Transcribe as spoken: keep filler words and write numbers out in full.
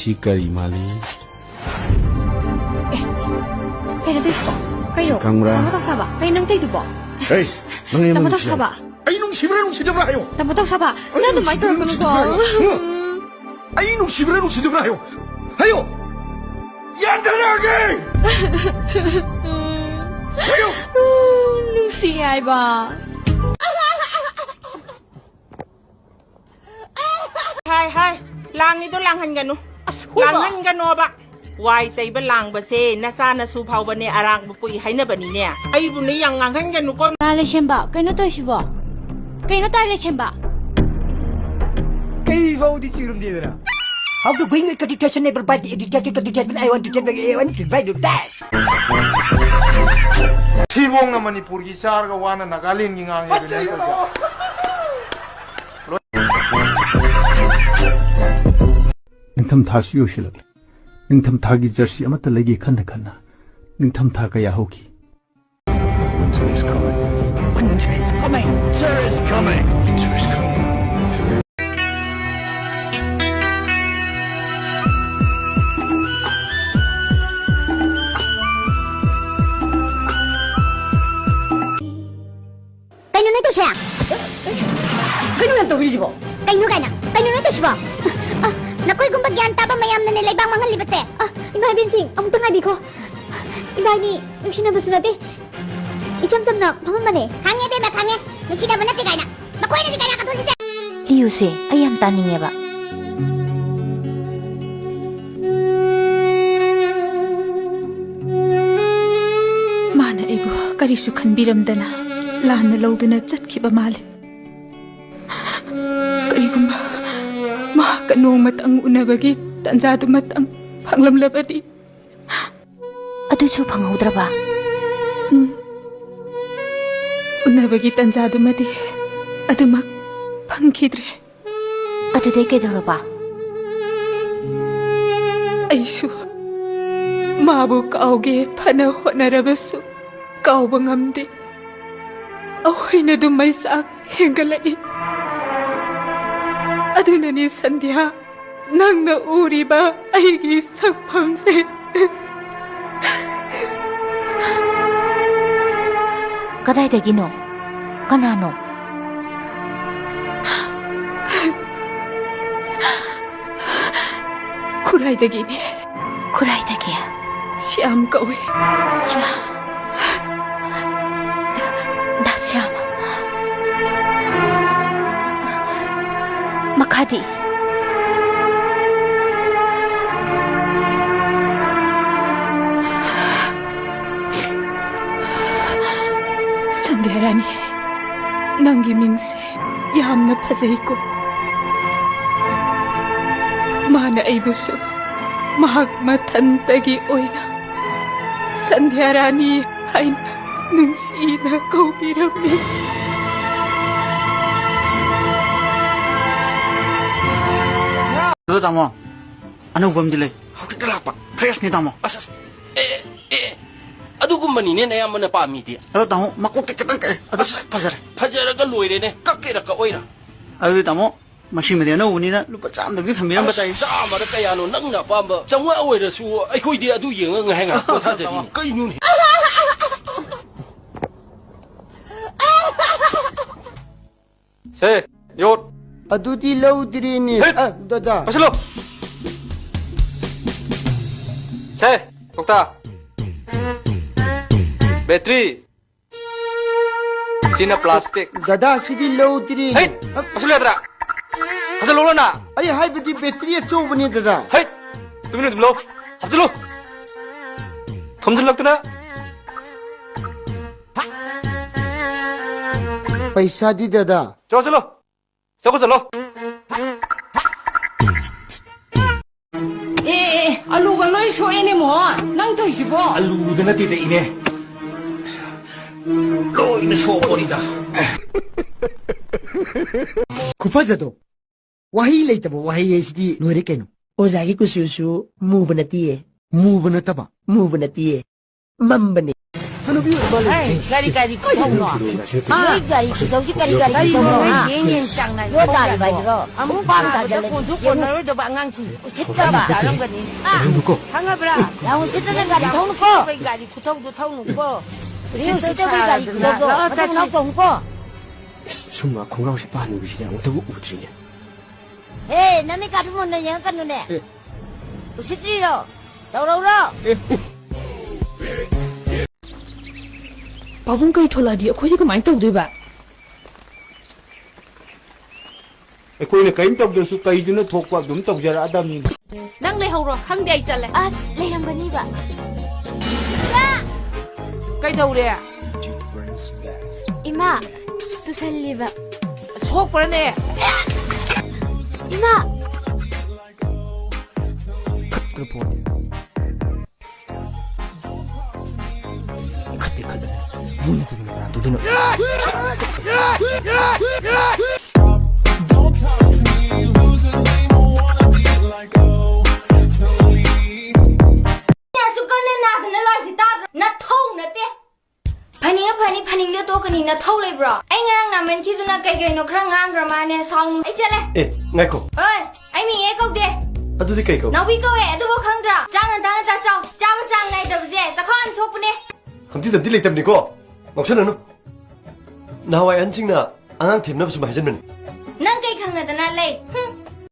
ꯁꯤ ꯀꯔꯤ ꯃꯥꯜꯂꯤ? ꯀꯩꯅꯣ ꯇꯧꯏꯁꯤꯕꯣ? ꯀꯩꯅꯣ? ꯈꯪꯕ꯭ꯔꯥ? ꯇꯥꯃꯣ ꯇꯧꯁꯥꯕ, ꯀꯩꯅꯣ ꯅꯪ ꯇꯧꯏꯗꯨꯕꯣ? ꯍꯦ, ꯅꯪ ꯑꯩ ꯇꯥꯃꯣ ꯅꯨꯡꯁꯤꯔꯣ? ꯇꯧꯁꯥꯕ, ꯑꯩ ꯅꯨꯡꯁꯤꯕ꯭ꯔꯥ ꯅꯨꯡꯁꯤꯗꯕ꯭ꯔꯥ ꯍꯥꯏꯌꯣ꯫ ꯇꯥꯃꯣ ꯇꯧꯁꯥꯕ, ꯑꯩ ꯅꯪ ꯑꯗꯨꯃꯥꯏꯅ ꯅꯨꯡꯁꯤꯕ꯭ꯔꯥ ꯇꯧꯔꯛꯀꯅꯨꯀꯣ꯫ ꯅꯨꯡꯁꯤꯗꯕ꯭ꯔꯥ ꯍꯥꯏꯌꯣ꯫ ꯑꯩ ꯅꯨꯡꯁꯤꯕ꯭ꯔꯥ ꯅꯨꯡꯁꯤꯗꯕ꯭ꯔꯥ ꯍꯥꯏꯌꯣ꯫ ꯍꯥꯏꯌꯣ꯫ ꯌꯥꯟꯊꯔꯛꯑꯒꯦ꯫ ꯍꯥꯏꯌꯣ꯫ ꯅꯨꯡꯁꯤ ꯍꯥꯏꯕ꯫ ꯍꯥꯏ ꯍꯥꯏ, ꯂꯥꯡꯉꯤꯗꯣ ꯂꯥꯡꯍꯟꯒꯅꯨ꯫ ꯑꯁ, ꯍꯣꯏ, ꯃꯥ꯫ ꯂꯥꯡꯍꯟꯒꯅꯣꯕ꯫ ꯋꯥꯏ ꯇꯩꯕ ꯂꯥꯡꯕꯁꯦ ꯅꯆꯥ ꯅꯁꯨ ꯐꯥꯎꯕꯅꯦ ꯑꯔꯥꯡꯕ ꯄꯣꯛꯏ ꯍꯥꯏꯅꯕꯅꯤꯅꯦ꯫ ꯑꯩꯕꯨꯅꯦ ꯌꯥꯝ ꯉꯥꯡꯍꯟꯒꯅꯨꯀꯣ꯫ ꯇꯥ ꯂꯩꯁꯦꯝꯕ, ꯀꯩꯅꯣ ꯇꯧꯏꯁꯤꯕꯣ? ꯀꯩꯅꯣ ꯇꯥ ꯂꯩꯁꯦꯝꯕ? ꯀꯩ ꯐꯥꯎꯗꯤ ꯆꯤꯔꯨꯝꯗꯦꯗꯅ꯫ How to bring a education everybody educated education I want to tell you I want to tell you that. ꯊꯤꯕꯣꯡꯅ ꯃꯅꯤꯄꯨꯔꯒꯤ ꯆꯥꯔꯒ ꯋꯥꯅ ꯅꯥꯒꯥꯂꯦꯟꯒꯤ ꯉꯥꯡꯉꯦ ꯑꯗꯨꯅꯦ ꯇꯧꯔꯤꯁꯦ꯫ ꯅꯤꯡꯊꯝꯊꯥꯁꯨ ꯌꯧꯁꯤꯜꯂꯛꯂꯦ꯫ ꯅꯤꯡꯊꯝꯊꯥꯒꯤ ꯖꯔꯁꯤ ꯑꯃꯠꯇ ꯂꯩꯒꯦ ꯈꯟꯅ ꯈꯟꯅ ꯅꯤꯡꯊꯝꯊꯥ ꯀꯌꯥ ꯍꯧꯈꯤ꯫ Winter is coming. Winter is coming. Winter is coming. Winter is coming. ꯀꯩꯅꯣ ꯅꯣꯏ ꯇꯧꯁꯦ? ꯀꯩꯅꯣ ꯅꯪ ꯇꯧꯕꯤꯔꯤꯁꯤꯕꯣ? ꯀꯩꯅꯣ ꯀꯥꯏꯅ? ꯀꯩꯅꯣ ꯅꯣꯏ ꯇꯧꯁꯤꯕꯣ? ꯑ, ꯅꯈꯣꯏꯒꯨꯝꯕ ꯒ꯭ꯌꯥꯟ ꯇꯥꯕ ꯃꯌꯥꯝꯅꯅꯦ ꯂꯩꯕꯥꯛ ꯃꯥꯡꯍꯜꯂꯤꯕꯁꯦ꯫ ꯑ, ꯏꯃꯥ ꯏꯕꯦꯟꯁꯤꯡ, ꯑꯃꯨꯛꯇ ꯉꯥꯏꯕꯤꯈꯣ꯫ ꯏꯕꯥꯅꯤ ꯅꯨꯡꯁꯤꯅꯕꯁꯨ ꯅꯠꯇꯦ, ꯏꯆꯝ ꯆꯝꯅ ꯐꯝꯃꯝꯕꯅꯦ꯫ ꯈꯪꯉꯦ ꯏꯕꯦꯝꯃ, ꯈꯪꯉꯦ꯫ ꯅꯨꯡꯁꯤꯅꯕ ꯅꯠꯇꯦ ꯀꯥꯏꯅ꯫ ꯃꯈꯣꯏꯅꯗꯤ ꯀꯥꯏꯅ ꯀꯠꯊꯣꯛꯁꯤꯁꯦ꯫ ꯂꯤꯌꯨꯁꯦ, ꯑꯩ ꯌꯥꯝ ꯇꯥꯅꯤꯡꯉꯦꯕ꯫ ꯃꯥꯅ ꯑꯩꯕꯨ ꯀꯔꯤꯁꯨ ꯈꯟꯕꯤꯔꯝꯗꯅ ꯂꯥꯟꯅ ꯂꯧꯗꯨꯅ ꯆꯠꯈꯤꯕ ꯃꯥꯜꯂꯦ꯫ ꯀꯔꯤꯒꯨꯝꯕ ꯃꯍꯥꯛꯀ ꯅꯣꯡꯃꯇꯪ ꯎꯅꯕꯒꯤ ꯇꯥꯟꯖꯥꯗꯨꯃꯇꯪ ꯐꯪꯂꯝꯂꯕꯗꯤ꯫ ꯑꯗꯨꯁꯨ ꯐꯪꯍꯧꯗ꯭ꯔꯕ? ꯎꯝ꯫ ꯎꯅꯕꯒꯤ ꯇꯥꯟꯖꯥꯗꯨꯃꯗꯤ ꯑꯗꯨꯃꯛ ꯐꯪꯈꯤꯗ꯭ꯔꯦ꯫ ꯑꯗꯨꯗꯩ ꯀꯩꯗꯧꯔꯕ? ꯑꯩꯁꯨ ꯃꯥꯕꯨ ꯀꯥꯎꯒꯦ ꯐꯅ ꯍꯣꯠꯅꯔꯕꯁꯨ ꯀꯥꯎꯕ ꯉꯝꯗꯦ꯫ ꯑꯩꯈꯣꯏꯅ ꯑꯗꯨꯝ ꯃꯩꯆꯥꯛ ꯍꯦꯟꯒꯠꯂꯛꯏ꯫ ꯑꯗꯨꯅꯅꯤ ꯁꯟꯙ꯭ꯌꯥ, ꯅꯪꯅ ꯎꯔꯤꯕ ꯑꯩꯒꯤ ꯁꯛꯐꯝꯁꯦ꯫ ꯀꯗꯥꯏꯗꯒꯤꯅꯣ? ꯀꯅꯥꯅꯣ? ꯈꯨꯔꯥꯏꯗꯒꯤꯅꯦ꯫ ꯈꯨꯔꯥꯏꯗꯒꯤ? ꯁ꯭ꯌꯥꯝ ꯀꯧꯏ꯫ ꯁ꯭ꯌꯥꯝ꯫ ꯗꯥ ꯁ꯭ꯌꯥꯝ꯫ ꯃꯈꯥꯗꯤ? ꯁꯟꯙ꯭ꯌꯥ ꯔꯥꯅꯤ, ꯅꯪꯒꯤ ꯃꯤꯡꯁꯦ ꯌꯥꯝꯅ ꯐꯖꯩꯀꯣ꯫ ꯃꯥꯅ ꯑꯩꯕꯨꯁꯨ ꯃꯍꯥꯛ ꯃꯊꯟꯇꯒꯤ ꯑꯣꯏꯅ ꯁꯟꯙ꯭ꯌꯥ ꯔꯥꯅꯤ ꯍꯥꯏꯅ ꯅꯨꯡꯁꯤꯅ ꯀꯧꯕꯤꯔꯝꯃꯤ꯫ ꯑꯗꯣ ꯇꯥꯃꯣ, ꯑꯅꯧꯕ ꯑꯃꯗꯤ ꯂꯩ꯫ ꯍꯧꯖꯤꯛꯇ ꯂꯥꯛꯄ꯫ ꯐ꯭ꯔꯦꯁꯅꯤ ꯇꯥꯃꯣ꯫ ꯑꯁ, ꯑꯁ꯫ ꯑꯦ, ꯑꯦ, ꯑꯦ꯫ ꯑꯗꯨꯒꯨꯝꯕꯅꯤꯅꯦ ꯅꯌꯥꯝꯕꯅ ꯄꯥꯝꯃꯤꯗꯤ꯫ ꯑꯗꯣ ꯇꯥꯃꯣ, ꯃꯀꯣꯛꯇꯤ ꯈꯤꯇꯪ ꯀꯛꯑꯦ꯫ ꯑꯗꯣ ꯑꯁ, ꯐꯖꯔꯦ꯫ ꯐꯖꯔꯒ ꯂꯣꯏꯔꯦꯅꯦ꯫ ꯀꯛꯀꯦꯔꯥ ꯀꯛꯑꯣꯏꯔꯥ? ꯑꯗꯨꯗꯤ ꯇꯥꯃꯣ, ꯃꯁꯤꯃꯗꯤ ꯑꯅꯧꯕꯅꯤꯅ ꯂꯨꯄꯥ ꯆꯥꯝꯗꯒꯤ ꯊꯝꯕꯤꯔꯝꯕ ꯑꯁ, ꯇꯥꯏ꯫ ꯆꯥꯝꯃꯔ ꯀꯌꯥꯅꯣ ꯅꯪꯅ ꯑꯄꯥꯝꯕ? ꯆꯥꯝꯃꯉꯥ ꯑꯣꯏꯔꯁꯨ ꯑꯩꯈꯣꯏꯗꯤ ꯑꯗꯨ ꯌꯦꯡꯉꯒ ꯉꯥꯏꯍꯥꯛ ꯉꯥꯏꯍꯥꯛ ꯄꯣꯊꯥꯖꯅꯤꯡꯉꯤ꯫ ꯀꯩꯅꯣꯅꯦ? ꯁꯦ, ꯌꯣꯠ꯫ ꯑꯗꯨꯗꯤ ꯂꯧꯗ꯭ꯔꯤꯅꯦ꯫ ꯍꯦꯠ! ꯑ, ꯗꯗꯥ꯫ ꯄꯥꯏꯁꯤꯜꯂꯣ꯫ ꯁꯦ, ꯀꯧꯇꯥ꯫ ꯕꯦꯇ꯭ꯔꯤ꯫ ꯁꯤꯅ ꯄ꯭ꯂꯥꯁꯇꯤꯛ꯫ ꯗꯗꯥ, ꯁꯤꯗꯤ ꯂꯧꯗ꯭ꯔꯤꯅꯦ꯫ ꯍꯦꯠ! ꯑ, ꯄꯥꯏꯁꯤꯜꯂꯨ ꯌꯥꯗ꯭ꯔꯥ? ꯊꯥꯖꯤꯜꯂꯣꯅ꯫ ꯑꯩ ꯍꯥꯏꯕꯗꯤ ꯕꯦꯇ꯭ꯔꯤ ꯑꯆꯧꯕꯅꯦ, ꯗꯗꯥ꯫ ꯍꯦꯠ! ꯇꯨꯃꯤꯟꯅ ꯑꯗꯨꯝ ꯂꯧ꯫ ꯍꯥꯞꯆꯤꯜꯂꯨ꯫ ꯊꯣꯝꯖꯤꯜꯂꯛꯇꯅ꯫ ꯄꯩꯁꯥꯗꯤ, ꯗꯗꯥ? ꯆꯠꯂꯣ, ꯆꯠꯂꯣ꯫ ꯆꯠꯈꯣ, ꯆꯠꯂꯣ꯫ ꯑꯦ, ꯑꯦ, ꯑꯂꯨꯒ ꯂꯣꯏ ꯁꯣꯛꯑꯦꯅꯦ, ꯃꯣꯍꯣꯟ꯫ ꯅꯪ ꯇꯧꯏꯁꯤꯕꯣ? ꯑꯂꯨꯗ ꯅꯠꯇꯦꯗ, ꯏꯅꯦ꯫ ꯂꯣꯏꯅ ꯁꯣꯛꯄꯅꯤꯗ꯫ ꯈꯨꯐꯖꯗꯣ꯫ ꯋꯥꯍꯩ ꯂꯩꯇꯕ ꯋꯥꯍꯩ ꯍꯥꯏꯁꯤꯗꯤ ꯂꯣꯏꯔꯦ ꯀꯩꯅꯣ꯫ ꯑꯣꯖꯥꯒꯤ ꯀꯨꯆꯨꯁꯨ ꯃꯨꯕ ꯅꯠꯇꯤꯌꯦ꯫ ꯃꯨꯕ ꯅꯠꯇꯕ? ꯃꯨꯕ ꯅꯠꯇꯤꯌꯦ꯫ ꯃꯝꯕꯅꯦ꯫ ꯍꯩ, ꯀꯔꯤ ꯒꯥꯔꯤ ꯈꯨꯊꯧꯅꯣ? ꯅꯣꯏ ꯒꯥꯔꯤ ꯈꯨꯊꯧꯁꯤ ꯀꯔꯤ ꯒꯥꯔꯤ ꯀꯔꯤꯅꯣ ꯈꯨꯊꯧꯅꯣ, ꯅꯣꯏ ꯍꯥ? ꯌꯦꯡ ꯌꯦꯡ ꯆꯥꯡ ꯅꯥꯏꯅ ꯌꯣ ꯊꯧꯕ ꯇꯥꯔꯤꯕ ꯌꯥꯗ꯭ꯔꯣ? ꯍꯥꯏꯗꯨꯔꯣ? ꯑꯃꯨꯛ ꯄꯥꯝ ꯄꯥꯝꯗ ꯇꯥꯖꯜꯂꯗꯤ ꯀꯣꯟꯁꯨ ꯌꯦꯡꯉꯨ꯫ ꯀꯣꯟꯅꯔꯣꯏꯗꯕ ꯑꯉꯥꯡꯁꯤꯡ꯫ ꯎꯁꯤꯠꯇꯕ꯫ ꯆꯥꯔꯝꯒꯅꯤ꯫ ꯍꯥ? ꯈꯪꯉꯕ꯭ꯔꯥ? ꯌꯥꯝ ꯎꯁꯤꯠꯇꯅ ꯒꯥꯔꯤ ꯊꯧꯅꯨꯀꯣ꯫ ꯎꯁꯤꯠꯇꯕꯩ ꯒꯥꯔꯤ ꯈꯨꯊꯧꯗꯣ ꯊꯧꯅꯨꯀꯣ꯫ ꯃꯤ ꯎꯁꯤꯠꯇꯕꯩ ꯒꯥꯔꯤ ꯁꯥꯔꯗꯅ꯫ ꯈꯨꯊꯧꯗꯣ ꯂꯥꯛꯑꯣ, ꯃꯊꯪ ꯆꯠꯁꯤ꯫ ꯃꯅꯥꯎ ꯇꯧꯅꯨꯀꯣ꯫ ꯁꯨꯝꯕ ꯈꯣꯡꯒ꯭ꯔꯥꯎ ꯁꯦꯠꯄ ꯍꯅꯨꯕꯤꯁꯤꯗꯤ ꯑꯃꯨꯛꯇꯕꯨ ꯎꯗ꯭ꯔꯤꯅꯦ꯫ ꯍꯦ, ꯅꯃꯤꯠ ꯀꯥꯗꯨ ꯃꯨꯟꯅ ꯌꯦꯡꯉꯛꯀꯅꯨꯅꯦ꯫ ꯑꯦ꯫ ꯎꯁꯤꯠꯇ꯭ꯔꯤꯔꯣ? ꯇꯧꯔꯧꯔꯣ? ꯑꯦ꯫ ꯄꯥꯕꯨꯡ ꯀꯩ ꯊꯣꯛꯂꯛꯑꯗꯤ ꯑꯩꯈꯣꯏꯗꯤ ꯀꯃꯥꯏꯅ ꯇꯧꯗꯣꯏꯕ? ꯑꯩꯈꯣꯏꯅ ꯀꯔꯤꯝ ꯇꯧꯗ꯭ꯔꯁꯨ ꯀꯩꯗꯨꯅ ꯊꯣꯛꯄ ꯑꯗꯨꯝ ꯇꯧꯖꯔꯛꯑꯗꯕꯅꯤ꯫ ꯅꯪ ꯂꯩꯍꯧꯔꯣ, ꯈꯪꯗꯦ, ꯑꯩ ꯆꯠꯂꯦ꯫ ꯑꯁ, ꯂꯩꯔꯝꯒꯅꯤꯕ꯫ ꯏꯃꯥ! ꯀꯩꯗꯧꯔꯦ? ꯏꯃꯥ, ꯇꯨꯁꯜꯂꯤꯕ꯫ ꯁꯣꯛꯄ꯭ꯔꯅꯦ? ꯏꯃꯥ! ꯈꯠꯈ꯭ꯔ ꯄꯣꯠꯅꯤ꯫ ꯈꯠꯇꯦ, ꯈꯠꯂꯦ꯫ ꯃꯣꯏꯅ ꯇꯨꯗꯅ ꯀꯅꯥ ꯇꯨꯗꯣꯏꯅꯣ? Don't talk to me, lose a name, I wanna be like, oh, Tony. ꯑꯁꯨꯛ ꯀꯟꯅ ꯅꯥꯗꯅ ꯂꯥꯛꯏꯁꯤ ꯇꯥꯗ꯭ꯔꯣ? ꯅꯊꯧ ꯅꯠꯇꯦ꯫ ꯐꯅꯤꯡꯉ ꯐꯅꯤ, ꯐꯅꯤꯡꯗ ꯇꯣꯛꯀꯅꯤ꯫ ꯅꯊꯧ ꯂꯩꯕ꯭ꯔꯣ? ꯑꯩ ꯉꯔꯥꯡ ꯅꯥꯃꯟꯈꯤꯗꯨꯅ ꯀꯩ ꯀꯩꯅꯣ ꯈꯔ ꯉꯥꯡꯈ꯭ꯔ ꯃꯥꯅꯦ꯫ ꯁꯥꯎꯅꯨ꯫ ꯑꯩ ꯆꯠꯂꯦ꯫ ꯑꯦ, ꯉꯥꯏꯈꯣ꯫ ꯑꯣꯏ, ꯑꯩ ꯃꯤꯡ ꯑꯦ ꯀꯧꯗꯦ꯫ ꯑꯗꯨꯗꯤ ꯀꯩ ꯀꯧ? ꯅꯥꯎꯕꯤ ꯀꯧꯋꯦ꯫ ꯑꯗꯨꯕꯨ ꯈꯪꯗ꯭ꯔꯥ? ꯆꯥꯛ ꯉꯟꯇꯥ ꯉꯟꯇꯥ ꯆꯥꯎ꯫ ꯆꯥꯕ ꯆꯥꯡ ꯅꯥꯏꯗꯕꯁꯦ ꯆꯈꯥꯎ ꯌꯥꯝ ꯁꯣꯛꯄꯅꯦ꯫ ꯍꯪꯆꯤꯠꯇꯗꯤ ꯂꯩꯇꯕꯅꯤꯀꯣ꯫ ꯉꯥꯎꯁꯟꯅꯅꯨ꯫ ꯅꯍꯥꯟꯋꯥꯏ ꯑꯍꯟꯁꯤꯡꯅ ꯑꯉꯥꯡ ꯊꯦꯝꯅꯕ ꯁꯨꯝ ꯍꯥꯏꯖꯟꯕꯅꯤ꯫ ꯅꯪ ꯀꯩ ꯈꯪꯅꯗꯅ ꯂꯩ? ꯍꯨꯝ꯫